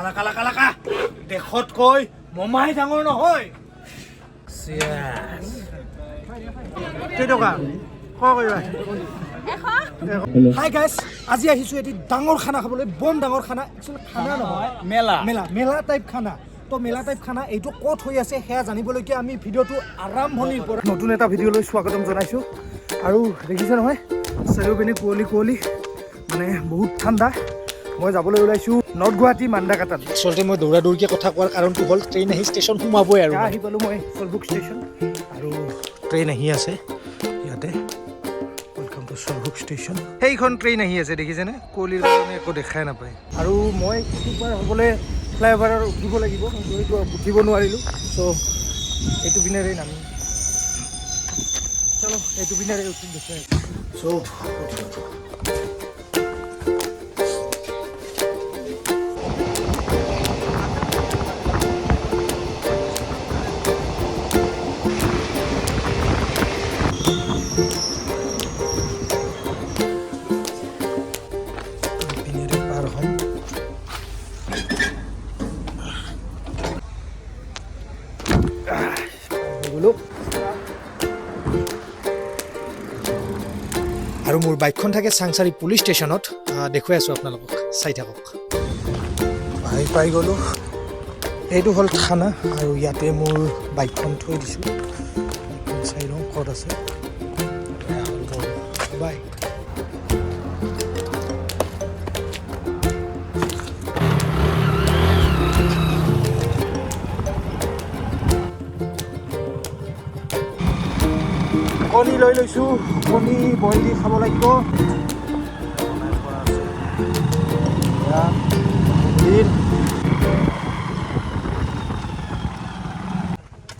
লাকা লাকা লাকা দেশতকৈ মমাই ডাঙৰ নহয়। কেইটকা ক কৰিবা? হাই গাইছ, আজি আহিছোঁ এটি ডাঙৰ খানা খাবলৈ, বম ডাঙৰ খানা। একচুৱেলি খানা নহয়, মেলা। মেলা, মেলা টাইপ খানা। তো মেলা টাইপ খানা এইটো ক'ত হৈ আছে সেয়া জানিবলৈকে আমি ভিডিঅ'টো আৰম্ভণিৰ পৰা নতুন এটা ভিডিঅ'লৈ স্বাগতম জনাইছোঁ। আৰু দেখিছে নহয়, চাৰিওপিনে কুঁৱলী কুঁৱলী, মানে বহুত ঠাণ্ডা। মই যাবলৈ ওলাইছোঁ নৰ্থ গুৱাহাটী মান্দাকাটাত। আচলতে মই দৌৰা দৌৰিকৈ কথা কোৱাৰ কাৰণটো হ'ল ট্ৰেইন আহি ষ্টেচন সোমাবই আৰু আহি পালোঁ মই চলভুক ষ্টেচন আৰু ট্ৰেইন আহি আছে ইয়াতে। Welcome to Sorbhog station. সেইখন ট্ৰেইন আহি আছে, দেখিছেনে? কুঁৱলীৰ কাৰণে একো দেখাই নাপায়। আৰু মই সেইটো পাৰ হ'বলৈ ফ্লাইঅভাৰত উঠিব লাগিব, কিন্তু সেইটো উঠিব নোৱাৰিলোঁ। চ' এইটো পিনেৰে নামি চলো, এইটো পিনেৰে উঠিম দেখুৱাই। চ' পিনেৰে পাৰ হ'ম। হৈ গ'লো। আৰু মোৰ বাইকখন থাকে চাংচাৰি পুলিচ ষ্টেচনত। দেখুৱাই আছোঁ আপোনালোকক, চাই থাকক। আহি পাই গ'লোঁ। এইটো হ'ল থানা আৰু ইয়াতে মোৰ বাইকখন থৈ দিছোঁ। বাইকখন চাই লওঁ ক'ত আছে। এয়া হ'ল মোৰ বাইক। কণী লৈ লৈছোঁ, কণী বইল দি খাব লাগিব। বনাই থোৱা আছে। এয়া মন্দিৰ,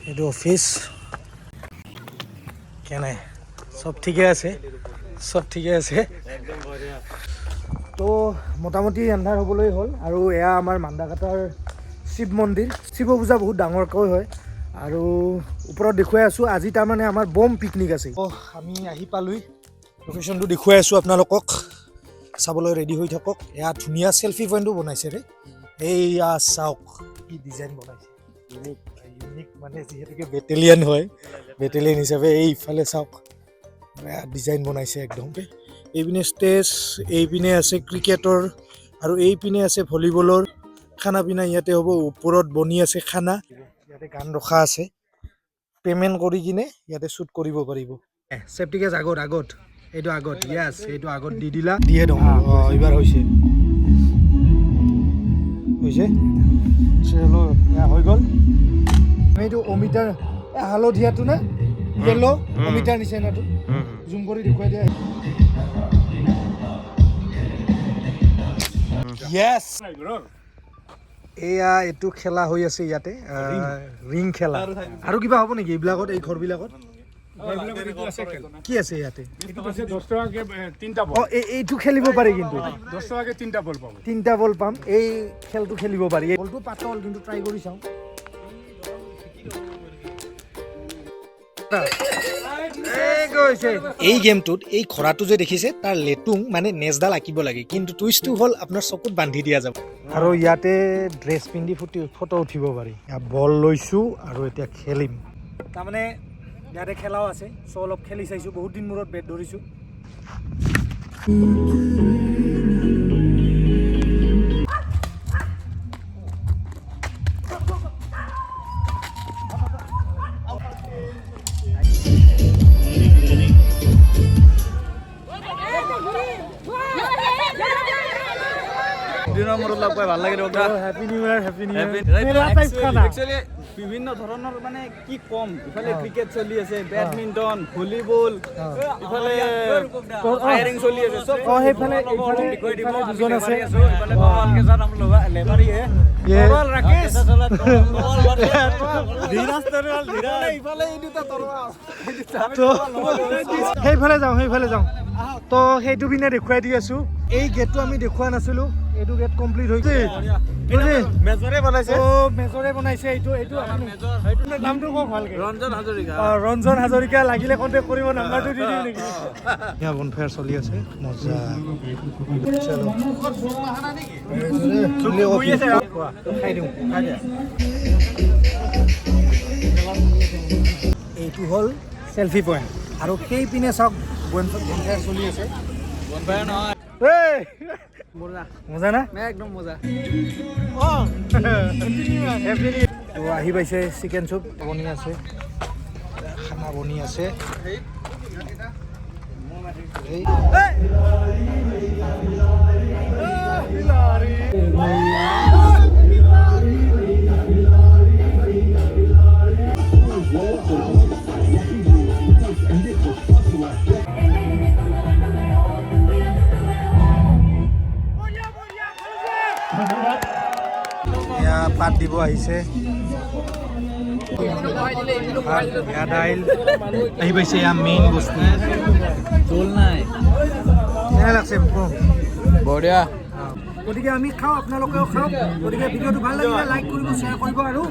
এইটো অফিচ। কেনে, চব ঠিকে আছে? চব ঠিকে আছে। তো মোটামুটি এন্ধাৰ হ'বলৈ হ'ল। আৰু এয়া আমাৰ মান্দাকাটাৰ শিৱ মন্দিৰ। শিৱ পূজা বহুত ডাঙৰকৈ হয় আৰু ওপৰত দেখুৱাই আছোঁ। আজি তাৰমানে আমাৰ বম পিকনিক আছে। অ' আমি আহি পালোহি, লোকেশ্যনটো দেখুৱাই আছোঁ আপোনালোকক, চাবলৈ ৰেডি হৈ থাকক। এয়া ধুনীয়া চেলফি পইণ্টো বনাইছে ৰে। এইয়া চাওক কি ডিজাইন বনাইছে, ইউনিক ইউনিক। মানে যিহেতুকে বেটেলিয়ন হয়, বেটেলিয়ন হিচাপে এই ইফালে চাওক, ডিজাইন বনাইছে একদম। এইপিনে ষ্টেজ, এইপিনে আছে ক্ৰিকেটৰ আৰু এইপিনে আছে ভলীবলৰ। খানা পিনা ইয়াতে হ'ব। ওপৰত বনি আছে খানা। ইয়াতে গান ৰখা আছে, পে'মেণ্ট কৰি কিনে ইয়াতে শ্বুট কৰিব পাৰিব। চেফটি কেছ আগত, আগত, এইটো আগত, য়েছ, এইটো আগত দি দিলা, দিয়ে দিওঁ। অঁ, এইবাৰ হৈছে, হৈছে। চলো, এয়া হৈ গ'ল। এইটো অমিতাৰ, এই হালধীয়াটো নে য়েল্ল' অমিতাৰ নিচিনাটো, জুম কৰি দেখুৱাই দিয়া। য়েছ, এয়া এইটো খেলা হৈ আছে ইয়াতে, ৰিং খেলা। আৰু কিবা হ'ব নেকি এইবিলাকত, এই ঘৰবিলাকত কি আছে ইয়াতে? 10 টকাকে তিনিটা বল। অঁ, এইটো খেলিব পাৰি কিন্তু। 10 টকাকে তিনিটা বল পাব। তিনিটা বল পাম, এই খেলটো খেলিব পাৰি। এই বলটো পাতল, কিন্তু ট্ৰাই কৰি চাওঁ। এই গৈছে। এই গেমটোত এই ঘোঁৰাটো যে দেখিছে, তাৰ লেটুং মানে নেজডাল আঁকিব লাগে, কিন্তু টুইষ্টটো হ'ল আপোনাৰ চকুত বান্ধি দিয়া যাব। আৰু ইয়াতে ড্ৰেছ পিন্ধি ফুটি ফটো উঠিব পাৰি। ইয়াত বল লৈছোঁ আৰু এতিয়া খেলিম। তাৰমানে ইয়াতে খেলাও আছে, চ' অলপ খেলি চাইছোঁ। বহুত দিন মূৰত বেট ধৰিছোঁ। দিনৰ মূৰত লগ পাই ভাল লাগিল। Happy new year, happy new year. মেলা টাইপ খানা। একচুৱেলি বিভিন্ন ধৰণৰ, মানে কি ক'ম, ইফালে ক্ৰিকেট চলি আছে, বেডমিণ্টন, ভলীবল, ইফালে ফায়াৰিং চলি আছে, চব। অঁ, সেইফালে এইফালে এইফালে দুজন আছে। ইয়ে। তো সেইফালে যাওঁ, সেইফালে যাওঁ। তো সেইটো পিনে দেখুৱাই দি আছোঁ। এই গেটটো আমি দেখুওৱা নাছিলোঁ, এইটো গেট কমপ্লিট হৈছে। মেজৰে বনাইছে। অ' মেজৰে বনাইছে এইটো। এইটো আপোনাৰ নামটো কওক ভালকে। ৰঞ্জন হাজৰিকা। অ, ৰঞ্জন হাজৰিকা, লাগিলে কণ্টেক্ট কৰিব, নাম্বাৰটো দি দিওঁ নেকি? ইয়াৰ বনফায়াৰ চলি আছে, মজা। চলো, খাই দিওঁ। এইটো হ'ল চেলফি পইণ্ট আৰু সেইপিনে চাওক, বনফায়াৰ চলি আছে। এই! মজা না? একদম মজা। তো আহি পাইছে চিকেন চুপ, বনি আছে, খানা বনি আছে। এই। এয়া পাত দিব আহিছে, ভাত, এয়া দাইল আহি পাইছে, এয়া মেইন বস্তু। জোল নাই। কেনে লাগছে কওঁ? বঢ়িয়া। গতিকে আমি খাওঁ, আপোনালোকেও খাওক। গতিকে ভিডিঅ'টো ভাল লাগিলে লাইক কৰিব, শ্বেয়াৰ কৰিব আৰু